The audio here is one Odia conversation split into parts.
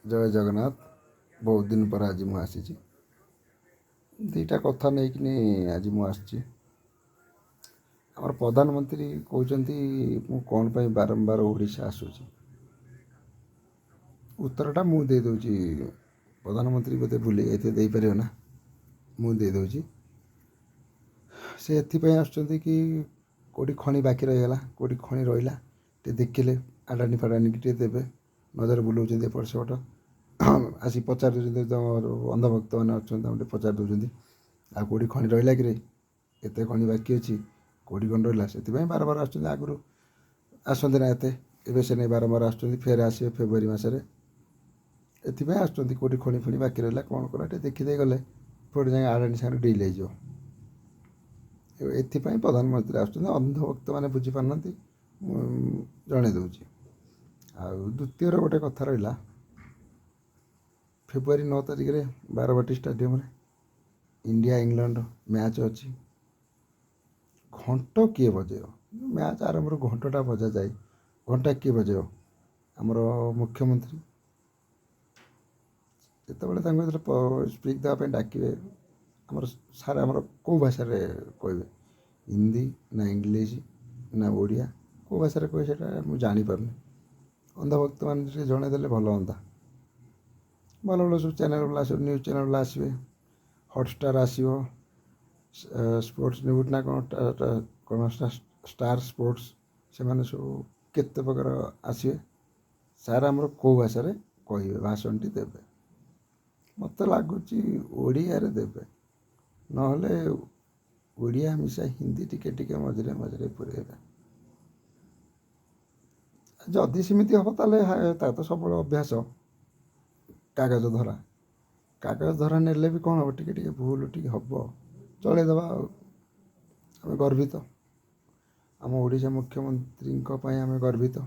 ଜୟ ଜଗନ୍ନାଥ। ବହୁତ ଦିନ ପରେ ଆଜି ମୁଁ ଆସିଛି। ଦୁଇଟା କଥା ନେଇକିନି ଆଜି ମୁଁ ଆସିଛି। ଆମର ପ୍ରଧାନମନ୍ତ୍ରୀ କହୁଛନ୍ତି, ମୁଁ କ'ଣ ପାଇଁ ବାରମ୍ବାର ଓଡ଼ିଶା ଆସୁଛି? ଉତ୍ତରଟା ମୁଁ ଦେଇଦେଉଛି। ପ୍ରଧାନମନ୍ତ୍ରୀ ବୋଧେ ଭୁଲି ଯାଇଥିବେ, ଦେଇପାରିବ ନା, ମୁଁ ଦେଇଦେଉଛି। ସେ ଏଥିପାଇଁ ଆସୁଛନ୍ତି କି କେଉଁଠି ଖଣି ବାକି ରହିଗଲା, କେଉଁଠି ଖଣି ରହିଲା, ଟିକେ ଦେଖିଲେ ଆଡ଼ାନି ଫାଡ଼ାନିକି ଟିକେ ଦେବେ। ନଜର ବୁଲାଉଛନ୍ତି ଏପଟ ସେପଟ, ଆସି ପଚାରି ଦେଉଛନ୍ତି। ତୁମର ଅନ୍ଧଭକ୍ତମାନେ ଅଛନ୍ତି, ତାଙ୍କୁ ଟିକେ ପଚାରି ଦେଉଛନ୍ତି, ଆଉ କେଉଁଠି ଖଣି ରହିଲା କିରେ, ଏତେ ଖଣି ବାକି ଅଛି, କେଉଁଠି କ'ଣ ରହିଲା? ସେଥିପାଇଁ ବାରମ୍ବାର ଆସୁଛନ୍ତି। ଆଗରୁ ଆସନ୍ତି ନା ଏତେ, ଏବେ ସେ ନେଇ ବାରମ୍ବାର ଆସୁଛନ୍ତି। ଫେର ଆସିବେ ଫେବୃଆରୀ ମାସରେ। ଏଥିପାଇଁ ଆସୁଛନ୍ତି, କେଉଁଠି ଖଣି ଫଣି ବାକି ରହିଲା, କ'ଣ କଲା, ଟିକେ ଦେଖିଦେଇ ଗଲେ ଫେର ଯାଇ ଆଡ଼ାନି ସାଙ୍ଗରେ ଡିଲ୍ ହେଇଯିବ। ଏଥିପାଇଁ ପ୍ରଧାନମନ୍ତ୍ରୀ ଆସୁଛନ୍ତି। ଅନ୍ଧଭକ୍ତମାନେ ବୁଝିପାରୁନାହାନ୍ତି, ମୁଁ ଜଣାଇ ଦେଉଛି। ଆଉ ଦ୍ୱିତୀୟରେ ଗୋଟେ କଥା ରହିଲା, ଫେବୃଆରୀ 9 ତାରିଖରେ ବାରବାଟୀ ଷ୍ଟାଡ଼ିୟମରେ ଇଣ୍ଡିଆ ଇଂଲଣ୍ଡ ମ୍ୟାଚ୍ ଅଛି। ଘଣ୍ଟ କିଏ ବଜେଇବ? ମ୍ୟାଚ୍ ଆରମ୍ଭରୁ ଘଣ୍ଟଟା ବଜାଯାଏ। ଘଣ୍ଟା କିଏ ବଜେଇବ? ଆମର ମୁଖ୍ୟମନ୍ତ୍ରୀ। ଯେତେବେଳେ ତାଙ୍କୁ ଯେତେବେଳେ ସ୍ପିଚ୍ ଦେବା ପାଇଁ ଡାକିବେ, ଆମର ସାର୍ ଆମର କେଉଁ ଭାଷାରେ କହିବେ? ହିନ୍ଦୀ ନା ଇଂଲିଶ ନା ଓଡ଼ିଆ, କେଉଁ ଭାଷାରେ କହିବେ ସେଇଟା ମୁଁ ଜାଣିପାରୁନି। ଅନ୍ଧଭକ୍ତମାନେ ଟିକେ ଜଣାଇଦେଲେ ଭଲ ହୁଅନ୍ତା। ଭଲ ଭଲ ସବୁ ଚ୍ୟାନେଲ୍ ବାଲା ଆସିବ, ନ୍ୟୁଜ୍ ଚ୍ୟାନେଲ୍ ବାଲା ଆସିବେ, ହଟଷ୍ଟାର୍ ଆସିବ, ସ୍ପୋର୍ଟସ୍ ନ୍ୟୁଜ୍ ନା କ'ଣ କ'ଣ ଷ୍ଟାର୍ ସ୍ପୋର୍ଟସ୍, ସେମାନେ ସବୁ କେତେ ପ୍ରକାର ଆସିବେ। ସାର୍ ଆମର କେଉଁ ଭାଷାରେ କହିବେ, ଭାଷଣଟି ଦେବେ? ମୋତେ ଲାଗୁଛି ଓଡ଼ିଆରେ ଦେବେ, ନହେଲେ ଓଡ଼ିଆ ମିଶା ହିନ୍ଦୀ ଟିକେ ଟିକେ ମଝିରେ ମଝିରେ ପୁରେଇବେ। ଯଦି ସେମିତି ହେବ ତାହେଲେ ତା ତ ସବୁବେଳେ ଅଭ୍ୟାସ କାଗଜ ଧରା। କାଗଜ ଧରା ନେଲେ ବି କ'ଣ ହେବ, ଟିକେ ଟିକେ ଭୁଲ ଟିକେ ହେବ, ଚଳେଇଦେବା। ଆଉ ଆମେ ଗର୍ବିତ, ଆମ ଓଡ଼ିଶା ମୁଖ୍ୟମନ୍ତ୍ରୀଙ୍କ ପାଇଁ ଆମେ ଗର୍ବିତ।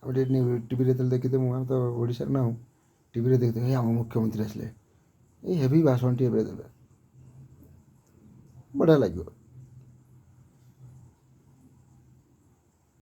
ଆମେ ଟିକେ ଟିଭିରେ ଯେତେବେଳେ ଦେଖିଥିବୁ, ଆମେ ତ ଓଡ଼ିଶାରେ ନାହୁଁ, ଟିଭିରେ ଦେଖିଥିବୁ, ଏଇ ଆମ ମୁଖ୍ୟମନ୍ତ୍ରୀ ଆସିଲେ, ଏଇ ହେଭି ଭାଷଣଟି ଏବେ ଦେବେ, ବଢ଼ିଆ ଲାଗିବ।